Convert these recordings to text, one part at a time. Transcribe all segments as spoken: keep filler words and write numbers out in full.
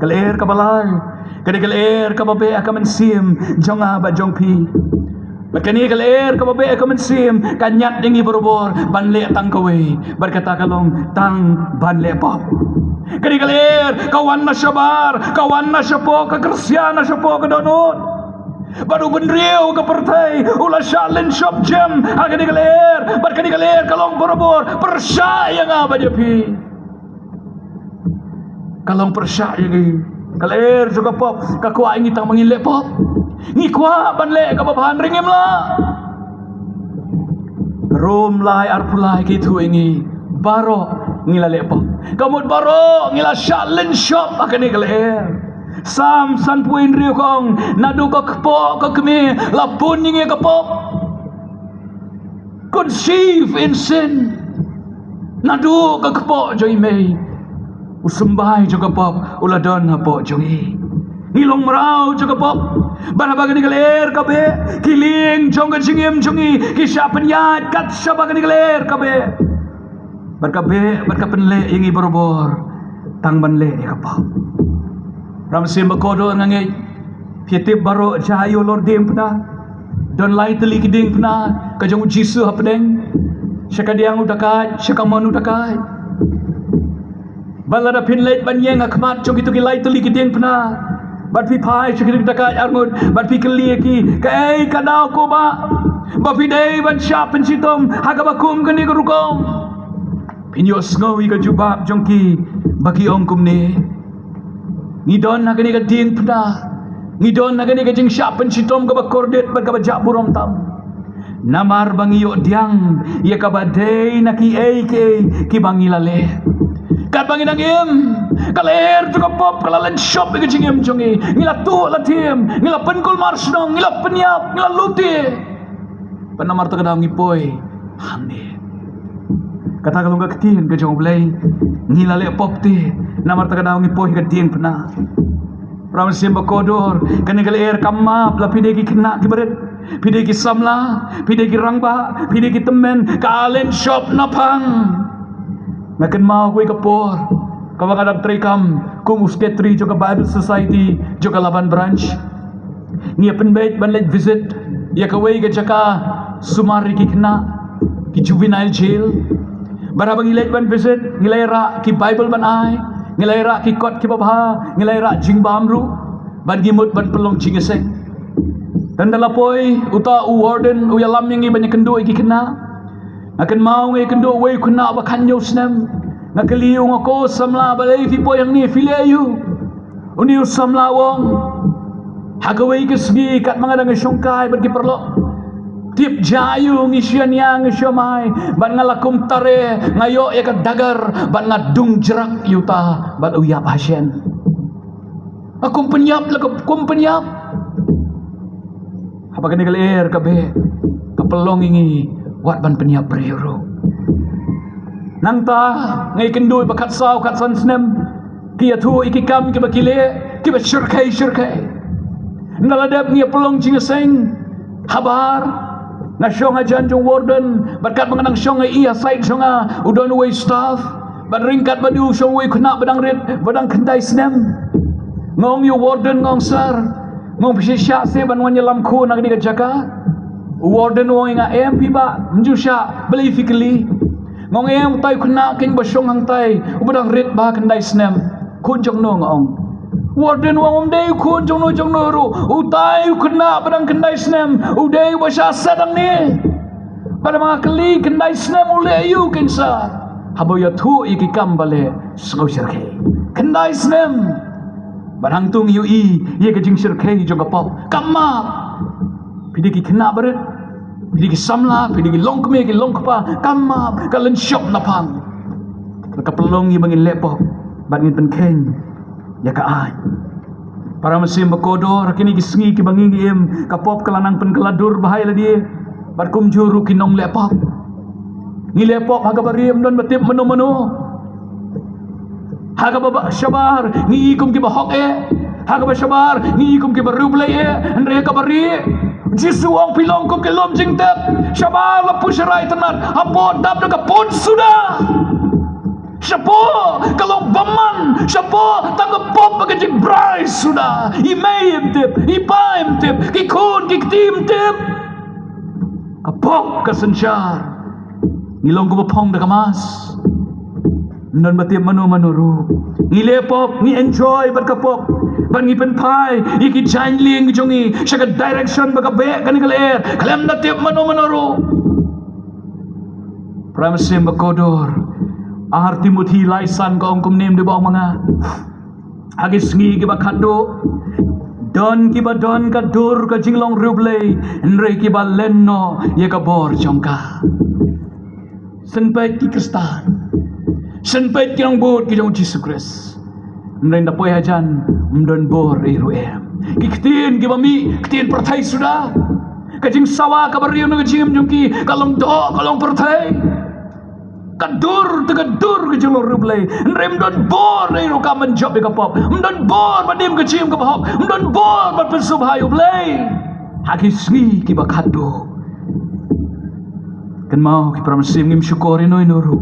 Ka lyer kaba lai, ka dei ka lyer kaba beh ha ka mynsiem jong nga bad jong phi. Bad kane ka lyer kaba beh ha ka mynsiem ka ñiad ïa ngi barabor ban leh tang kawei, bad kata ka long tang ban leh pop. Kane ka lyer ka wan na shabar, ka wan na shapoh, ka kyrshan na shapoh ka dohnud. Bad u bynriew ka pyrthei u la shah lynshop jem ha kane ka lyer, bad kane ka lyer ka long barabor pyrshah ïa nga bad ïa phi. Ka long pyrshah ïa ngi. Ka lyer jong ka pop ka kwah ïa ngi tang ba ngin leh pop. Ngi kwah ban leh kaba bha, hynrei ngim lah. Rom lai arphew lai ka ïathuh ïa ngi baroh ngi la leh pop. Ka mut baroh ngi la shah lynshop ha kane ka lyer. Salm sanphew hynriew ka ong, naduh ka kpoh ka kmie la pun ïa ngi ha ka pop. Conceived in sin. Naduh ka kpoh jong i mei, u symbai jong ka pop u la don hapoh jong i. Ngi long mraw jong ka pop. Bad haba kane ka lyer ka beh, ki lieng jong ka jingim jong i ki shah pynïaid kat shaba kane ka lyer ka beh. Bad ka beh bad ka pynleh ïa ngi barabor tang ban leh ïa ka pop. Para mynsiem ba kordor, nga ngeit phi tip baroh, jia ïa u lor diengphna. Don lai tylli ki diengphna, ka jong u Jisu hapdeng, sha ka diang u dakaid, sha ka mon u dakaid. Bad lada phin leit ban ïeng ha khmat jong kito ki lai tylli ki diengphna, bad phi phai sha kito ki dakaid arngut bad phi kylli ïa ki, kaei ka daw ko bah ba phi dei ban shah pynshitom ha kaba kum kane ka rukom? Phin ïohsngew ïa ka jubab jong ki ba ki ong kumne, ngi don ha kane ka diengphna, ngi don ha kane ka jingshah pynshitom kaba kordit bad kaba jah burom tam, namar ba ngi ïoh pdiang ïa kaba dei na kiei kiei kiba ngi la leh. Katba ngi dang im, ka lyer jong ka pop ka la lynshop ïa ka jingim jong ngi. Ngi la tuh la thiem, ngi la pynkulmar shnong, ngi la pynïap, ngi la lute. Bad namar kata ka daw ngi poi hangne. Kata ka long ka ktien ka jong U Blei. Ngi la leh pop te, namar kata ka daw ngi poi ha ka diengphna. Para mynsiem ba kordor, kane ka lyer kam map. La phi dei ki khynnah kiba rit, phi dei ki samla, phi dei ki rangbah, phi dei ki tymmen, ka lynshop naphang. Nga kynmaw kawei ka por kaba nga dang treikam kum u secretary jong ka Bible Society jong ka Laban Branch. Ngi ïa pynbeit ban leit visit ïa kawei ka jaka sumar ïa ki khynnah, ki juvenile jail. Bad haba ngi leit ban visit, ngi la ïarah ki Bible ban ai, ngi la ïarah ki kot kiba bha, ngi la ïarah jingbam ruh, bad ngi mut ban pynlong jingïaseng. Te ynda la poi uta u warden u ïalam ïa ngi ban ïakynduh ïa ki khynnah. Nga kynmaw nga ïakynduh uwei u khynnah ba khathynñiew snem. Nga kylli u, nga ong, ko samla, balei phi poi hangne, phi leh aïu? Une u samla u ong, ha kawei ka sngi katba nga dang ïashongkai bad ki paralok, tip jia aïu, ngi shu ïania, ngi shu ïamai, bad nga la kum tare, nga ïoh ïa ka dagar bad nga dung jrap ïa uta bad u ïap ha shen. Nga kum pynïap, la kum pynïap. Haba kane ka lyer ka beh, ka pynlong ïa ngi wat ban pynïap briew ruh. Nangta nga ïakynduh ba khatsaw khatsan snem, ki ïathuh ïa ki kam kiba ki leh, kiba shyrkhei shyrkhei. Ynda la dep ngi ïa pynlong jingïaseng habar, nga shong hajan jong u warden, bad katba nga dang shong nga ïohi ha side jong nga u don uwei u staff, bad ryngkat bad u shong uwei u khynnah ba dang rit, ba dang khyndai snem. Nga ong ïa u warden, nga ong, sir, nga ong, phi shisha seh ban wan ïalam khun ha kane ka jaka? U warden u ong ïa nga, em phi bah, ym ju shah, balei phi kylli? Nga ong, em, utai u khynnah keiñ ba shong hangtai, uba dang rit ba khyndai snem, khun jong no? Nga ong. U warden u ong, ym dei u khun jong no jong no ruh, utai u khynnah ba dang khyndai snem u dei uba shah set hangne. Bad haba nga kylli khyndai snem u leh aïu keiñ sir, haba u ïathuh ïa ki kam ba leh, sngew shyrkhei. Khyndai snem. Bad hangto ngi ïohi ïa ka jingshyrkhei jong ka pop. Kam map. Phi dei ki khynnah ba rit, phi dei ki samla, phi dei ki longkmie ki longkpa, kam map, ka lynshop naphang. Ka pynlong ïa ba ngin leh pop bad ngin pynkheiñ ïa ka aiñ. Para mynsiem ba kordor, ha kine ki sngi kiba ngi im, ka pop ka la nang pynkylla dur bha ïa lade bad kumjuh ruh ki nongleh pop. Ngi leh pop ha kaba rieh, ym don ba tip mano mano. Ha kaba shabar ngi i kum kiba hok eh, ha kaba shabar ngi i kum kiba riewblei eh. Hynrei ha kaba rieh, Jisu u ong, phi long kum ki lum jingtep. Shabar la pyrshah rai tynnad, hapoh dap da ka pud suda. Shapoh ka long bymman, shapoh tang ka pop bad ka jing suda, i mei im tip, i pa im tip, ki khun ki kti im tip. Ka pop ka synshar. Ngi long kumba phong da ka mask. Ym don ba tip mano mano ruh. Ngi leh pop, ngi enjoy bad ka pop. Bad ngi pynphai ïa ki jaiñ lieng jong ngi sha ka direction ba ka beh kane ka lyer. Khlem da tip mano mano ruh. Para mynsiem ba kordor, Ar Timothi lai san ka ong kumne, ym dei ba ong ma nga. Ha ki sngi kiba khatduh, don kiba don ka dur ka jinglong riewblei, hynrei kiba len noh ïa ka bor jong ka. Sngewbha ki Khristan, sngewbha ki nongbud ki jong Jisu Khrist. Hynrei da poi hajan, ym don bor ei ruh em. Ki ktien kiba mih, ktien pyrthei suda. Ka jingsawa kaba riew na ka jingim jong ki ka long doh, ka long pyrthei. Ka dur te ka dur ka jinglong riewblei. Hynrei ym don bor ei ruh kam ban jop ïa ka pop. Ym don bor ban im ka jingim kaba hok. Ym don bor ban pynsngewbha ïa U Blei ha ki sngi kiba khatduh. Kynmaw ki para mynsiem, ngim shukor ïa no ïa no ruh.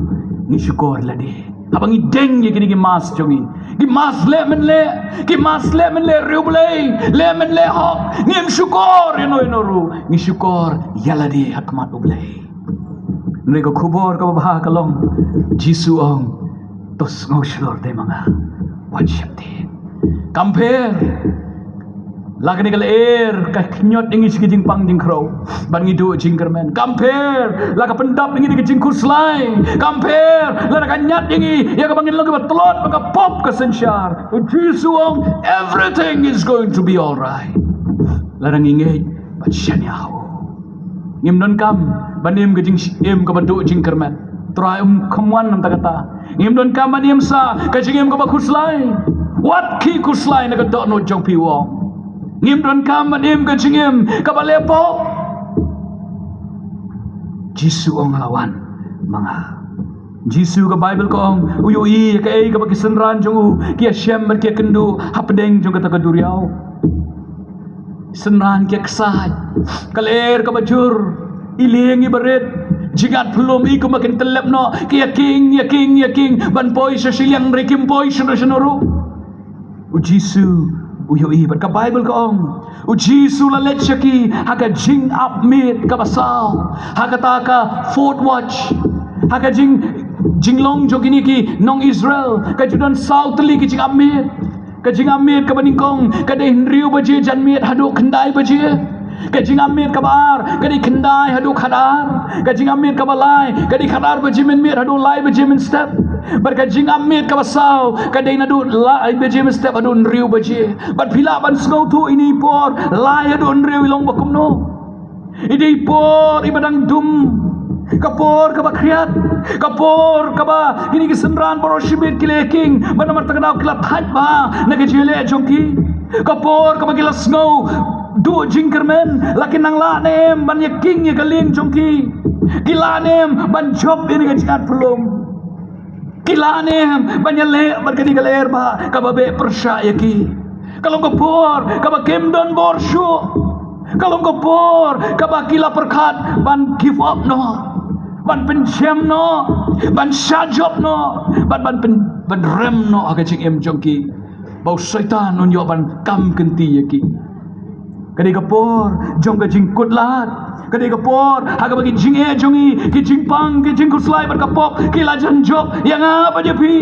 Ngi shukor ïa lade. Haba ngi deng ïa kine ki mask jong ngi, ki mask leh men leh, ki mask leh men leh riewblei, leh men leh hok. Ngim shukor ïa no ïa no ruh. Ngi shukor ïa lade ha khmat U Blei. Hynrei ka khubor kaba bha ka long, Jisu ong, to sngew shlur te ma nga. Wat sheptieng. Kam pher la kane ka lyer ka khñiot ïa ngi sha ka jingpang jingkhrew, bad ngi duh jingkyrmen. Kam pher la ka pyndap ïa ngi da ka jingkhuslai. Kam pher lada ka ñiad ïa ngi ïa kaba ngin long kiba tlot bad ka pop ka synshar. U Jisu ong, everything is going to be all right. Lada ngi ngeit bad shaniah ha u. Ngim donkam ban im ka jingim kaba duh jingkyrmen. Trai um kham wan namar kata. Ngim donkam ban im sa ka jingim kaba khuslai. Wat khie khuslai na ka dohnud jong phi, u ong. Ngim donkam ban im ka jingim kaba leh pop. Jisu ong, la wan ma nga. Jisu, ka Baibl ka ong, u ïohi ïa kaei kaba ki synran jong u ki ïashem bad ki ïakynduh hapdeng jong kata ka duriaw. Synran ki ïaksaid. Ka lyer kaba jur, i lieng i barit, jingïaid phyllung i kumba kin tyllep noh, ki ïaking, ïaking, ïaking ban poi sha shiliang, hynrei kim poi shano shano ruh. U Jisu u ïohi, bad ka Baibl ka ong, u Jisu u la leit sha ki ha ka jingap miet kaba saw, ha kata ka fourth watch, ha ka jing, jinglong jong kine ki nong Israel, ka ju don saw tylli ki jingap miet. Ka jingap miet kaba nyngkong ka dei hynriew baje janmiet haduh khyndai baje. Ka jingap miet kaba ar ka dei khyndai haduh khatar. Ka jingap miet kaba lai ka dei khatar baje mynmiet haduh lai baje mynstep. Bad ka jingap miet kaba saw ka dei naduh lai baje mynstep haduh hynriew baje. Bad phi lah ban sngewthuh ine i por lai haduh hynriew i long ba kumno. I dei i por iba dang dum. Ka por kaba khriat. Ka por kaba kine ki synran baroh shibit ki la ïaking, bad namar kata ka daw ki la thait bha na ka jingïaleh jong ki. Ka por kaba ki la sngew duh jingkyrmen, la ki nang lah ne em ban ïaking ïa ka lieng jong ki. Ki lah ne em ban jop ïa kane ka jingïaid phyllung. Ki lah ne em ban ïaleh bad kane ka lyer ba kaba beh pyrshah ïa ki. Ka long ka por kaba kim don bor shuh. Ka long ka por kaba ki la pyrkhat ban give up noh, ban pynjem noh, ban shah jop noh, ban, ban pyn, ban rem noh ha ka jingim jong ki, ba u Soitan un ïoh ban kam kynti ïa ki. Ka dei ka por jong ka jingkut lad. Ka dei ka por ha kaba ki jingeh jong ngi, ki jingpang, ki jingkhuslai bad ka pop ki la jan jop ïa nga bad ïa phi.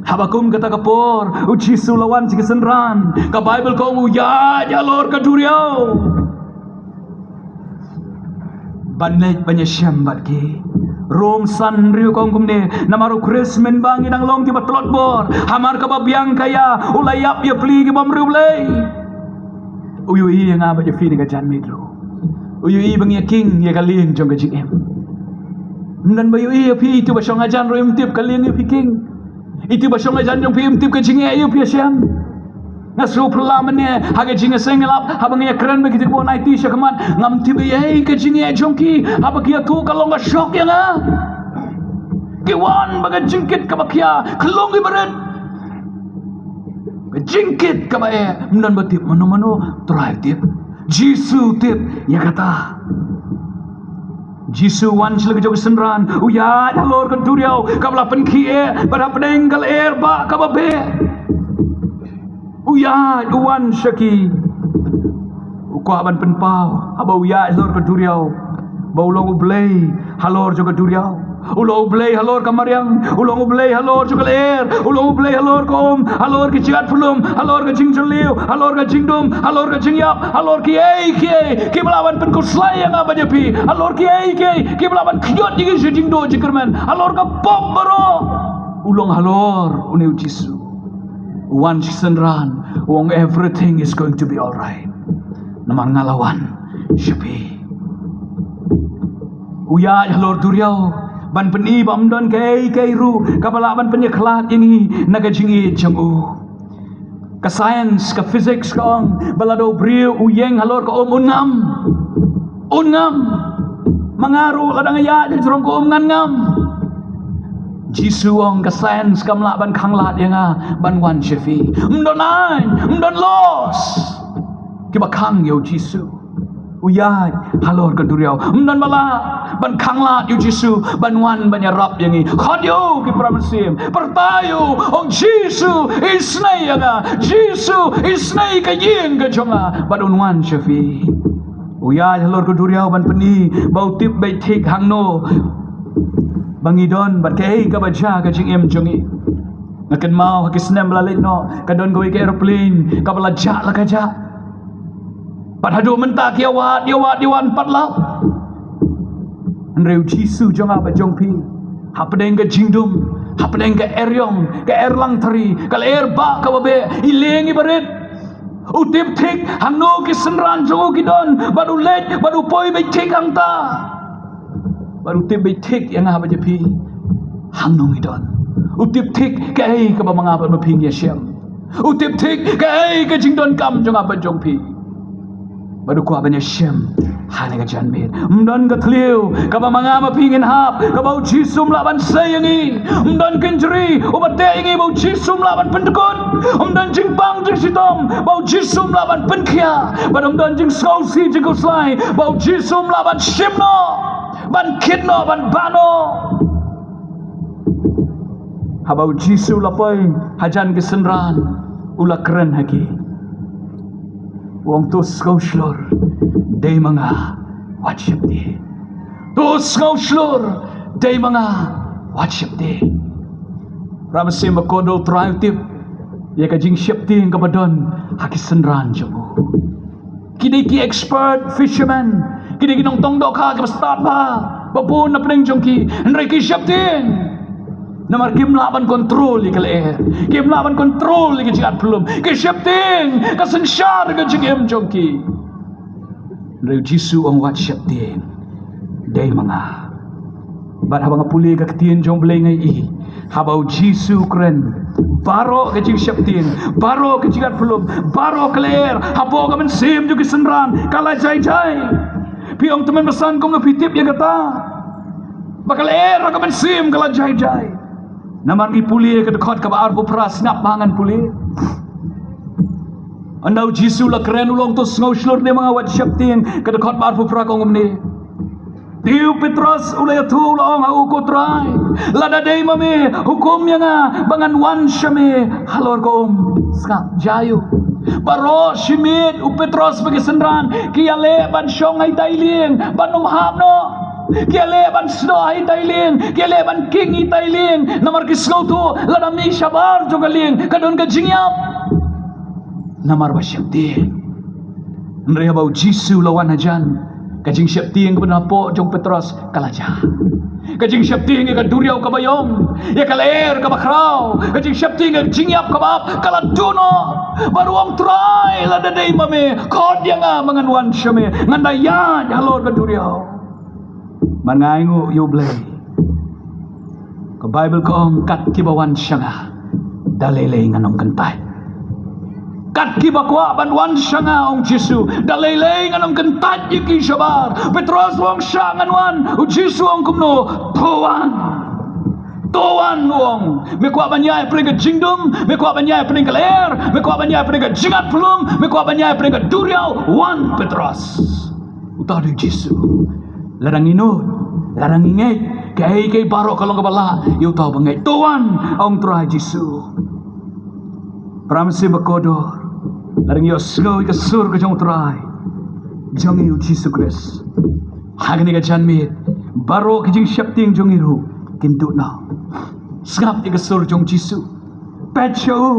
Haba kum kata ka por u Jisu u la wan sha ki synran, ka Baibl ka ong u ïaid halor ka duriaw ban leit ban ïashem bad ki. Rom san hynriew ka ong kumne, namar u Khrist mynba ngi dang long kiba tlot bor, hamar kaba biang ka ïa, u la ïap ïapli ki bym riewblei. U ïohi ïa nga bad ïa phi ïa ka janmiet ruh. U ïohi ba ngi ïaking ïa ka lieng jong ka jingim. Ym don ba ïohi ïa phi, itu ba shong hajan ruh im tip ka lieng ïa phi king. Itu ba shong hajan jong phi im tip ka jingeh ïa phi ïashem. Nga sngewphylla mynne ha ka jingïaseng ïalap, haba nga ïakren bad ki tnat ba wan aiti sha khmat, ngam tip ei ei ka jingeh jong ki, haba ki ïathuh ka long ka shok ïa nga. Ki wan bad ka jingkit kaba khia, khlung ki barit. Ka jingkit kaba eh, ym don ba tip mano mano, Trai tip. Jisu tip ïa kata. Jisu wan sha la ka jong ka synran, u ïaid halor ka duriaw kaba la pynkhih eh, bad hapdeng ka lyer ba kaba beh. U ïaid u wan sha ki. U kwah ban pynpaw haba u ïaid halor ka duriaw ba u long u blei halor jong ka duriaw. U long u blei halor ka mariang, u long u blei halor jong ka lyer, u long u blei halor ka um, halor ka jingïatphlum, halor ka jingjylliew, halor ka jingdum, halor ka jingïap, halor kiei kiei kiba lah ban pynkhuslai ïa nga bad ïa phi, halor kiei kiei kiba lah ban kynjot ïa ngi sha jingduh jingkyrmen, halor ka pop baroh. U long halor une u Jisu. U wan sha ki synran, u ong, "Everything is going to be all right. Namar nga la wan sha phi." U ïaid halor duriaw ban pyni ba ym don kaei kaei ruh kaba lah ban pynïakhlad ïa ngi na ka jingïeit jong u. Ka science, ka physics ka ong ba lada u briew u ïeng halor ka um un ngam. Un ngam. Ma nga ruh lada nga ïaid hajrong ka um ngan ngam. Jisu u ong, "Ka science kam lah ban khanglad ïa nga ban wan sha phi." Ym don aiñ, ym don laws kiba khang ïa u Jisu. U ïaid halor ka duriaw. Ym don ba lah ban khanglad ïa u Jisu ban wan ban ïarap ïa ngi. Khot ïa u, ki para mynsiem. Pyrta ïa u, ong, "Jisu, isynei ïa nga. Jisu, isynei ka ïing ka jong nga bad un wan sha phi." U ïaid halor ka duriaw ban pyni ba u tip beit thik hangno ba ngi don bad kaei kaba jia ka jingim jong ngi. Nga kynmaw ha ki snem ba la leit noh, ka don kawei ka aeroplane kaba la jah la ka jah. Bad haduh mynta ki ïa wad, ïa wad, ïa wad, ym pat lap. Hynrei u Jisu jong nga bad jong phi, hapdeng ka jingdum, hapdeng ka eriong, ka erlang thari, ka lyer ba kaba beh, i lieng i barit, u tip thik hangno ki synran jong u ki don, bad u leit bad u poi beit thik hangta. Bad u tip beit thik ïa nga bad ïa phi hangno ngi don. U tip thik kaei kaba ma nga bad ma phi ngi ïashem. U tip thik kaei ka jingdonkam jong nga bad jong phi. Bad u kwah ban ïashem ha kane ka janmiet. Ym don ka thliew kaba ma nga ma phi ngin hap kaba u Jisu um lah ban sei ïa ngi. Ym don kynjri uba teh ïa ngi ba u Jisu um lah ban pyndkut. Ym don jingbang jingshitom ba u Jisu um lah ban pynkhiah. Bad ym don jingsngewsih jingkhuslai ba u Jisu um lah ban shim noh, ban kit noh, ban bah noh. Haba u Jisu u la poi hajan ki synran, u la kren ha ki. U ong, "To sngewshlur, dei ma nga, wat sheptieng. To sngewshlur, dei ma nga, wat sheptieng." Para mynsiem bakordor, u Trai u tip ïa ka jingsheptieng kaba don ha ki synran jong u. Ki dei ki expert fishermen. Ki dei ki nongtong dohkha kiba stad bha, ba bun na pdeng jong ki. Hynrei ki sheptieng. Namar kim lah ban control ïa ka lyer. Kim lah ban control ïa ka jingïatphlum. Ki sheptieng ka synshar ka jingim jong ki. Hynrei u Jisu u ong, "Wat sheptieng. Dei ma nga." Bad haba nga pule ka ktien jong U Blei nga ïohi, haba u Jisu u kren, baroh ka jingsheptieng, baroh ka jingïatphlum, baroh ka lyer hapoh ka mynsiem jong ki synran ka la jai jai. Phi ong, "Tymmen basan, kumno phi tip ïa kata ba ka lyer ha ka mynsiem ka la jai jai?" Namar ngi pule ka dkhot kaba arphew phra, sngap bha, ngan pule. Ynda u Jisu u la kren, u la ong, "To sngewshlur, dei ma nga, wat sheptieng." Ka dkhot ba arphew phra ka ong kumne. Te u Petros u la ïathuh, u la ong ha u, "Ko Trai, lada dei ma me, hukum ïa nga ba ngan wan sha me halor ka um." Sngap, jia ïa u. Baroh shi miet u Petros bad ki synran ki ïaleh ban shong ha ita i lieng, ban ym hap noh. Ki ïaleh ban snoh ha ita i lieng, ki ïaleh ban king ha ita i lieng. Namar ki sngewthuh lada mih shabar jong ka lieng ka don ka jingïap. Namar ba sheptieng. Hynrei haba u Jisu u la wan hajan, ka jingsheptieng kaba napoh jong u Petros ka la jia. Ka jingsheptieng ïa ka duriaw kaba ïong, ïa ka lyer kaba khraw, ka jingsheptieng ïa ka jingïap kaba ap ka la duh noh. Bad u ong, "Trai, lada dei ma me, khot ïa nga ba ngan wan sha me, ngan da ïaid halor ka duriaw." Bad nga ainguh ïa U Blei. Ka Baibl ka ong, "Kat kiba wan sha nga, da lei lei ngan ym kyntait." Kat kiba kwah ban wan sha nga, ong Jisu, da lei lei ngan ym kyntait ïa ki shabar. Petros u ong, "Shah ngan wan." U Jisu u ong kumno? "To wan. To wan," u ong. "Me kwah ban ïaid hapdeng ka jingdum, me kwah ban ïaid hapdeng ka lyer, me kwah ban ïaid hapdeng ka jingïatphlum, me kwah ban ïaid hapdeng ka duriaw, wan, Petros." Uta u dei u Jisu. Lada ngi nud, lada ngi ngeit, kaei kaei baroh ka long kaba lah ïa uta uba ngeit. "To wan," ong Trai Jisu. Para mynsiem bakordor, Lada ngi ïohsngew ïa ka sur ka jong U Trai jong ngi U Jisu Khrist, ha kane ka janmiet baroh ki jingsheptieng jong ngi ruh kin duh noh. Sngap ïa ka sur jong U Jisu. Peit sha u.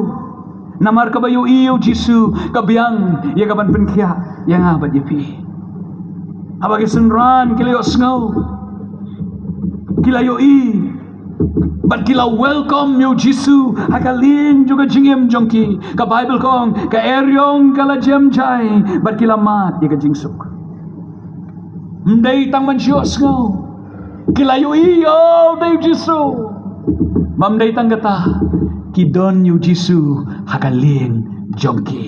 Namar kaba ïohi ïa U Jisu ka biang ïa kaban pynkhiah ïa nga bad ïa phi. Haba ki synran ki la ïohsngew, ki la ïohi bad ki la welcome ïa U Jisu ha ka lieng jong ka jingim jong ki, ka Baibl ka ong ka eriong ka la jem jai bad ki la mad ïa ka jingsuk. Ym dei tang ban shu ïohsngew, ki la ïohi, oh, dei U Jisu. Bym dei tang kata, ki don ïa U Jisu ha ka lieng jong ki.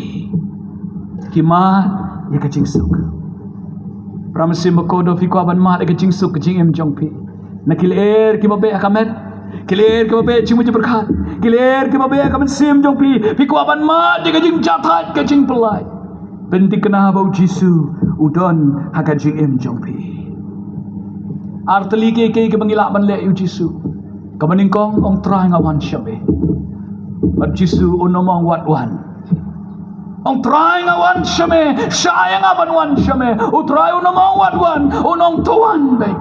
Ki mad ïa ka jingsuk. Para mynsiem bakordor, phi kwah ban mad ïa ka jingsuk ka jingim jong phi? Na ki lyer kiba beh ha ka met, ki lyer kiba beh jingmut jingpyrkhat, ki lyer kiba beh ha ka mynsiem jong phi, phi kwah ban mad ïa ka jingjahthait ka jingpyllait? Pynthikna ba U Jisu u don ha ka jingim jong phi. Ar tylli kiei kiei kiba ngi lah ban leh ïa U Jisu. Kaba nyngkong, ong, Trai, nga wan sha me. Bad U Jisu un ym ong, wat wan. Ong, Trai, nga wan sha me, shah ïa nga ban wan sha me. U Trai un ym ong, wat wan, un ong, to wan beit.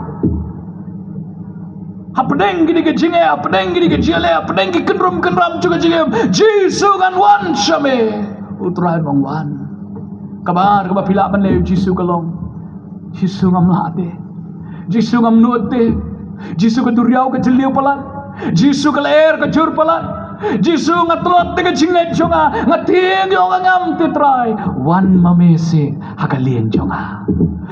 Hapdeng kine ki jingeh, hapdeng kine ki jingeh, hapdeng ki kynrum kynram jong ka jingim, Jisu, ngan wan sha me, U Trai un ong, wan. Kaba ar kaba phi lah ban leh ïa U Jisu ka long, Jisu, ngam lah te. Jisu, ngam nud te. Jisu, ka duriaw ka jylliew palat. Jisu, ka lyer ka jur palat. Jisu, nga tlot te ka jingngeit jong nga, nga tieng ïoh ka ngam te, Trai. Wan ma me seh ha ka lieng jong nga.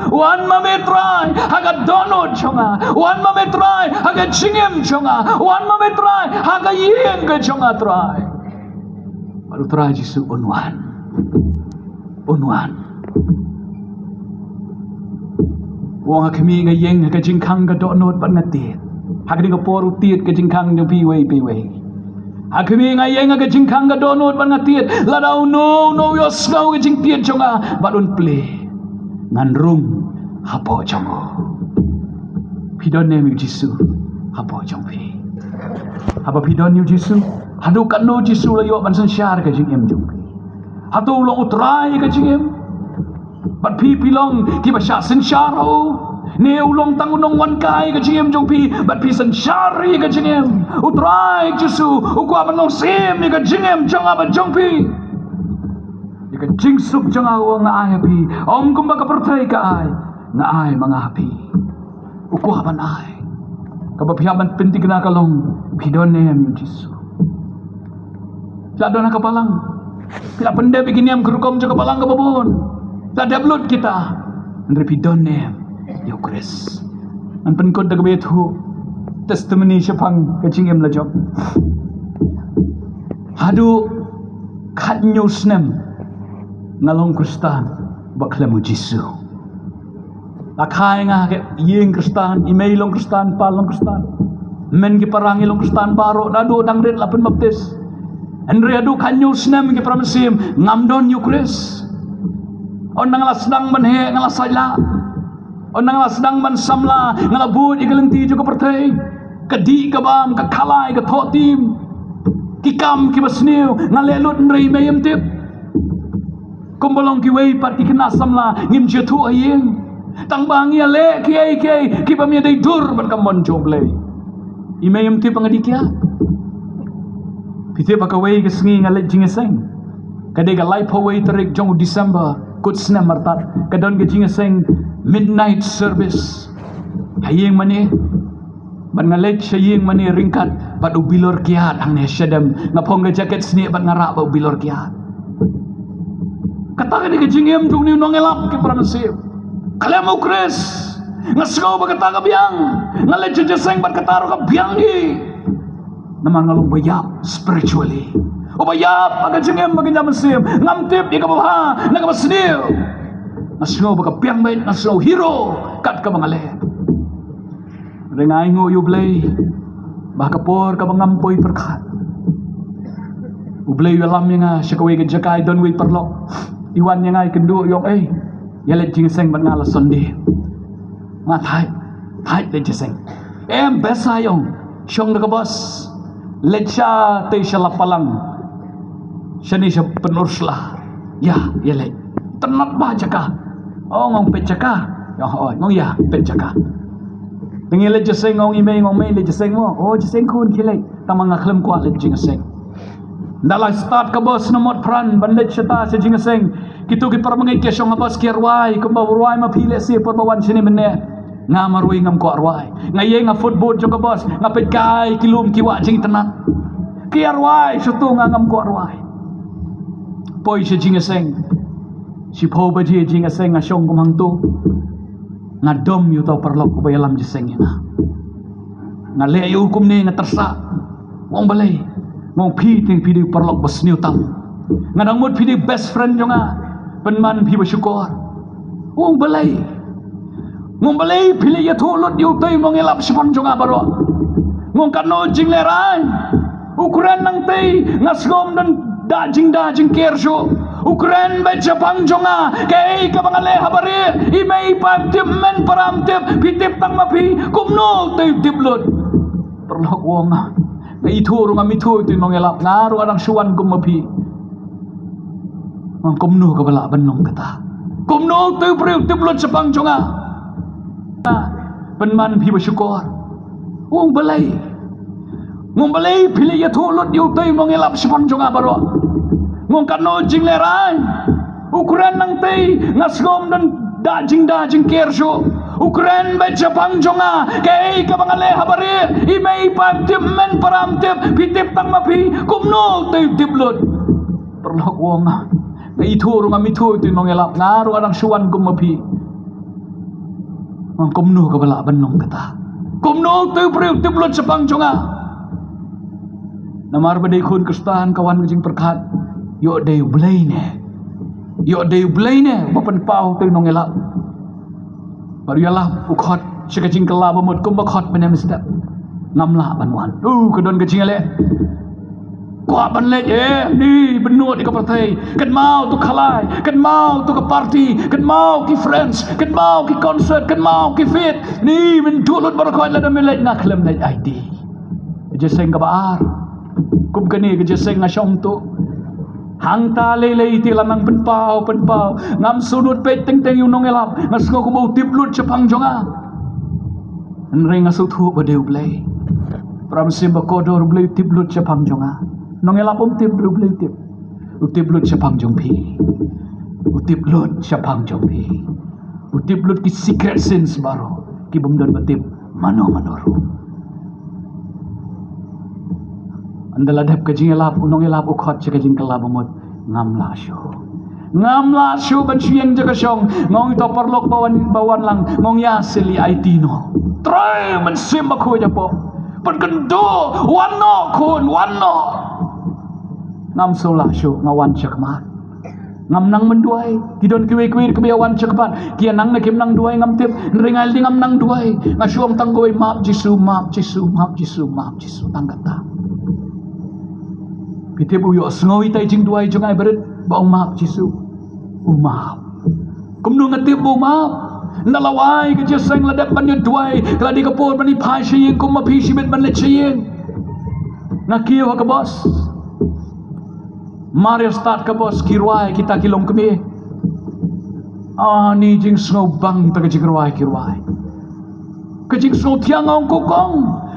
Wan ma me, Trai, ha ka dohnud jong nga. Wan ma me, Trai, ha ka jingim jong nga. Wan ma me, Trai, ha ka ïing ka jong nga, Trai. Bad U Trai Jisu un wan. Un wan. U ong, ha khmih, nga ïeng ha ka jingkhang ka dohnud bad nga tied. Ha kane ka por u tied ka jingkhang jong phi iwei pa iwei. Ha khmih, nga ïeng ha ka jingkhang ka dohnud bad nga tied. Lada uno uno u ïohsngew ka jingtied jong nga bad un plie, ngan rung hapoh jong u. Phi don ne em ïa U Jisu hapoh jong phi? Haba phi don ïa U Jisu, haduh katno U Jisu u la ïoh ban synshar ka jingim jong phi? Hato u long U Trai ka jingim, bad phi, phi long kiba shah synshar ha u? Ne u long tang u nongwan kai ka jingim jong phi, bad phi synshar ïa ka jingim? U Trai Jisu u kwah ban long syiem ïa ka jingim jong nga bad jong phi. Ïa ka jingsuk jong nga, u ong, nga ai ha phi. Ym kumba ka pyrthei ka ai, nga ai ma nga ha phi. U kwah ban ai. Kaba phi hap ban pynthikna ka long, phi don ne em ïa U Jisu? Phi la don ha ka balang, phi la pyndep ïa ki niam ki rukom jong ka balang kaba bun, phi la dep lut kita. Hynrei phi don ne em ïa U Khrist? Ngan pynkut da kaba ïathuh testimony shaphang ka jingim la jong. Haduh khathynñiew snem nga long Khristan ba khlem U Jisu. La kha ïa nga ha ka ïing Khristan, i mei i long Khristan, i pa i long Khristan. Mynmen ki para ngi long Khristan baroh, naduh dang rit la pynbaptis. Hynrei haduh khathynñiew snem, ki para mynsiem, ngam don ïa U Khrist. Ynda nga la sdang ban heh, nga la sait lah. Ynda nga la sdang ban samla, nga la bud ïa ka lynti jong ka pyrthei. Ka dih ka bam, ka khalai, ka thoh tim, ki kam kiba sniew nga leh lut, hynrei i mei im tip. Kumba long kiwei pat ki khynnah samla, ngim ju ïathuh ha ïing. Tang ba ngi ïaleh kiei kiei kiba ym ïadei dur bad ka mon jong U Blei. I mei im tip ba nga dih kiad. Phi tip, ha kawei ka sngi nga leit jingïaseng. Ka dei ka laiphew wei tarik jong u December, kut snem artat. Ka don ka jingïaseng midnight service ha ïing mane. Bad nga leit sha ïing mane ryngkat bad u bilor kiad hangne shadem. Nga phong ka jaket snieh bad nga rah bad u bilor kiad. Kata ka dei ka jingim jong une u nongïalap, ki para mynsiem. Khlem U Khrist, nga sngew ba kata ka biang. Nga leit sha jingïaseng bad kata ruh ka biang hi. Namar nga long ba ïap spiritually. Uba ïap ha ka jingim ba ka mynsiem. Ngam tip ïa kaba bha na kaba sniew. Nga sngew ba ka biang beit, nga sngew hero kat kaba nga leh. Hynrei nga ainguh ïa U Blei ba ha ka por kaba ngam poi pyrkhat, U Blei u ïalam ïa nga sha kawei ka jaka, i don uwei u paralok. I wan ïa nga, i kynduh, i ong, "Ei, ïa leit jingïaseng bad nga la Sunday." Nga thait, thait leit jingïaseng. "Em, besa," i ong, "shong da ka bos, leit shatei sha Lapalang, shane sha Pynursla." Ïa, ïa leit. Tang ngat ba jaka. Oh, ngong peit jaka. Ïa, oh, ngong ïa peit jaka. Te ngi leit jingïaseng, ngong i mei, ngong mei leit jingïaseng mo. Oh, jingïaseng khun khie leit. Tang ma nga khlem kwah leit jingïaseng. Nda la start ka bos na Motphran ban leit shata sha jingïaseng. Kito ki para bangeit ki shong ha bos ki rwai, kumba rwai ma phi lehse por ba wan shane mynne. Nga marwei ngam kwah rwai. Nga ïeng ha footboard jong ka bos, nga peit kai ki lum ki wah jingitynnad. Ki rwai shuh to, nga ngam kwah rwai. Poi sha jingïaseng. Shiphew baje jingïaseng nga shong kum hangto. Nga dom ïa uto u paralok uba ïalam jingïaseng ïa nga. Nga leh ïa u kumne, nga tyrsah. U ong balei? Nga ong phi te phi dei u paralok ba sniew tam. Nga dang mut phi dei best friend jong nga. Pynban phi ba shukor. U ong balei? Nga ong balei phi la ïathuh lut ïa utei u nongïalap shaphang jong nga baroh? Nga ong katno jinglehrain. U kren nangtei, nga sngew ym don da jingda jingker shuh. U kren beit shaphang jong nga, kaei kaba nga leh ha barieh. I mei i pa ym tip, men para ym tip, phi tip tang ma phi. Kumno te u tip lut? Paralok u ong nga, nga ithuh ruh ngam ithuh te u nongïalap, nga ruh nga dang shu wan kum ma phi. Nga ong kumno kaba lah ban long kata? Kumno te u briew u tip lut shaphang jong nga? Pynban phi ba shukor. U ong balei? Nga ong balei phi la ïathuh lut ïa utei u nongïalap shaphang jong nga baroh? Nga ong katno jinglehrain. U kren nangtei, nga sngew ym don da jingda jingker shuh. U kren beit shaphang jong nga, kaei kaba nga leh ha barieh. I mei i pa ym tip, men para ym tip, phi tip tang ma phi. Kumno te u tip lut? Paralok u ong nga, nga ithuh ruh ngam ithuh te u nongïalap, nga ruh nga dang shu wan kum ma phi. Nga ong kumno kaba lah ban long kata? Kumno te u briew u tip lut shaphang jong nga? Namar ba dei khun Khristan ka wan ka jingpyrkhat, ïoh dei U Blei ne? Ïoh dei U Blei ne ba pynpaw te u nongïalap? Bad u ïalap u khot sha ka jingkylla ba mut kumba khot mynne mynstep. Ngam lah ban wan. U ka don ka jingïaleh. Kwah ban leit, eh, ni bynnud ïa ka pyrthei. Kynmaw tu ka khalai, kynmaw tu ka party, kynmaw ki friends, kynmaw ki concert, kynmaw ki feat. Ni mynta lut baroh khoit, lada me leit nga khlem leit aiti. Ka jingïaseng kaba ar. Kum kane ka jingïaseng nga shong tu. Hangta lei lei te la nang pynpaw pynpaw. Ngam sngewdut peit teng teng ïa u nongïalap. Nga sngew kumba u tip lut shaphang jong nga. Hynrei nga sngewthuh ba dei U Blei. Para mynsiem ba kordor, U Blei u tip lut shaphang jong nga. Nongïalap um tip, U Blei u tip. U tip lut shaphang jong phi. U tip lut shaphang jong phi. U tip lut ki secret sins baroh ki bym don ba tip mano mano ruh. Ynda la dep ka jingïalap, u nongïalap u khot sha ka jingkylla ba mut, ngam lah shuh. Ngam lah shuh ban shu ïeng jaka shong. Nga ong ïa uto u paralok ba wan, ba wan lang, nga ong ïa seli aiti noh. Trai mynsiem bakhuid hapoh. Pynkynduh, wan noh khun, wan noh. Ngam shu lah shuh, nga wan shakhmat. Ngam nang mynduwai. Ki don kiwei kiwei kiba ïa wan shakhmat. Ki ïa nang ne kim nang duwai ngam tip. Hynrei nga lei ngam nang duwai. Nga shu ong tang kawei, map Jisu, map Jisu, map Jisu, map Jisu. Tang kata. Phi tip u ïohsngew ïa itai jingduwai jong nga barit ba ong map Jisu. U map. Kumno nga tip ba u map? Ynda la wai ka jingïaseng, la dep ban ïa duwai. Ka la dei ka por ban ïa phai sha ïing kum ma phi, shibit ban leit sha ïing. Nga kiew ha ka bos. Mar ïa start ka bos ki rwai kita ki longkmie. Ani jingsngewbang ta ka jingrwai ki rwai. Ka jingsngewthiang, ong ko kong.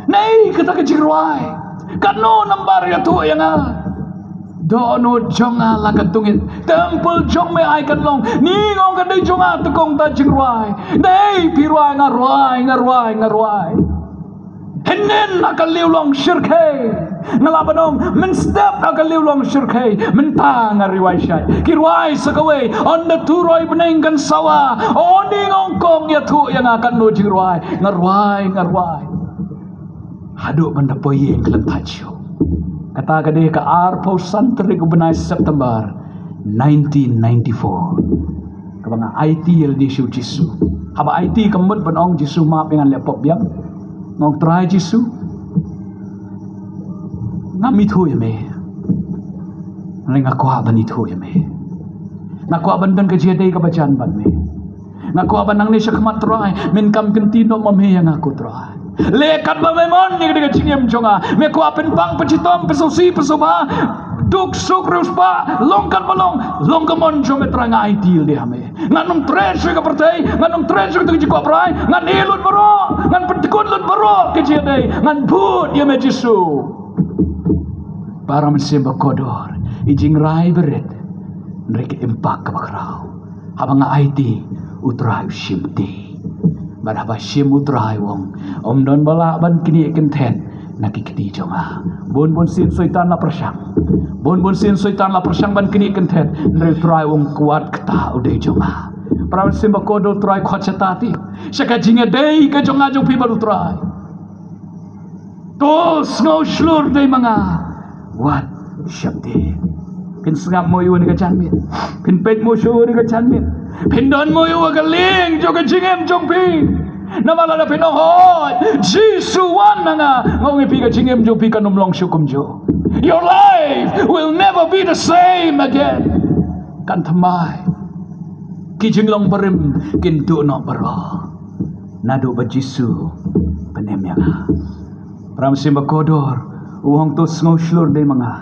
Nei kata ka jingrwai. Katno nambar ïathuh ïa nga. Dohnud jong nga la ka dungit. Temple jong me ai kan long. Ni, ong ka dei jong nga te kong ta jingrwai. Nei phi rwai, nga rwai, nga rwai, nga rwai. Hynnin ha ka liw long shyrkhei. Nga lah ban ong mynstep ha ka liw long shyrkhei. Mynta nga rwai shai. Ki rwai sa kawei. Ynda tu roi bneng kan sawa. Oni, ong kong, ïathuh ïa nga katno jingrwai. Nga rwai, nga rwai. Haduh ban da poi ïing khlem thait shuh. Kata ka dei ka arphew san tarik u bnai September nineteen ninety-four. Kaba nga aiti ïa lade sha u Jisu. Haba aiti kam mut ban ong Jisu map ïa nga leh pop biang. Nga ong Trai Jisu, ngam ithuh ïa me. Hynrei nga kwah ban ithuh ïa me. Nga kwah ban don ka jingïadei kaba jan bad me. Nga kwah ban nangne shakhmat Trai, men kam kynti noh ma me ïa nga ko Trai. Leh katba me mon ïa ka jingim jong nga. Me kwah pynpang pynshitom pynsngewsih pynsngewbha. Duk suk riewspah, long katba long, long ka mon jong me Trai, nga aiti ïa lade ha me. Ngan ym treh shuh ïa ka pyrthei, ngan ym treh shuh ïa ka jingkwah brai, ngan ïeh lut baroh, ngan pyndkut lut baroh ka jingïadei, ngan bud ïa me Jisu. Para mynsiem bakordor, i jingrai barit, hynrei ka impact kaba khraw. Haba nga aiti, u Trai u shim kti. Bad haba shim, u Trai u ong, ym don ba lah ban knieh kynthet na ki kti jong nga. Bun bun sien Soitan la pyrshang. Bun bun sien Soitan la pyrshang ban knieh kynthet. Hynrei u Trai u ong, kwah kata u dei jong nga. Para mynsiem bakordor, u Trai u khot shata te sha ka jingïadei ka jong nga jong phi bad u Trai. To sngew shlur dei ma nga, wat sheptieng. Phin sngap mo ïa u ha kane ka janmiet? Phin peit mo shuh ha kane ka janmiet? Phin don mo ïa u ha ka lieng jong ka jingim jong phi? Namar lada phin ong, hooid, Jisu, wan na nga, nga ong ïa phi, ka jingim jong phi kan ym long shuh kumjuh. Your life will never be the same again. Kan thymmai. Ki jinglong barim kin duh noh baroh naduh ba Jisu u pynim ïa nga. Para mynsiem bakordor, u ong, to sngew shlur dei ma nga,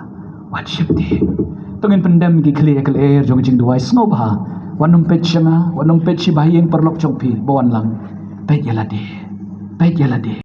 wat sheptieng. To ngin pyndem ki khlieh ki lyer jong ka jingduwai. Sngewbha, wat nym peit sha nga, wat nym peit sha ba ha ïing paralok jong phi ba wan lang. Peit ïa lade. Peit ïa lade.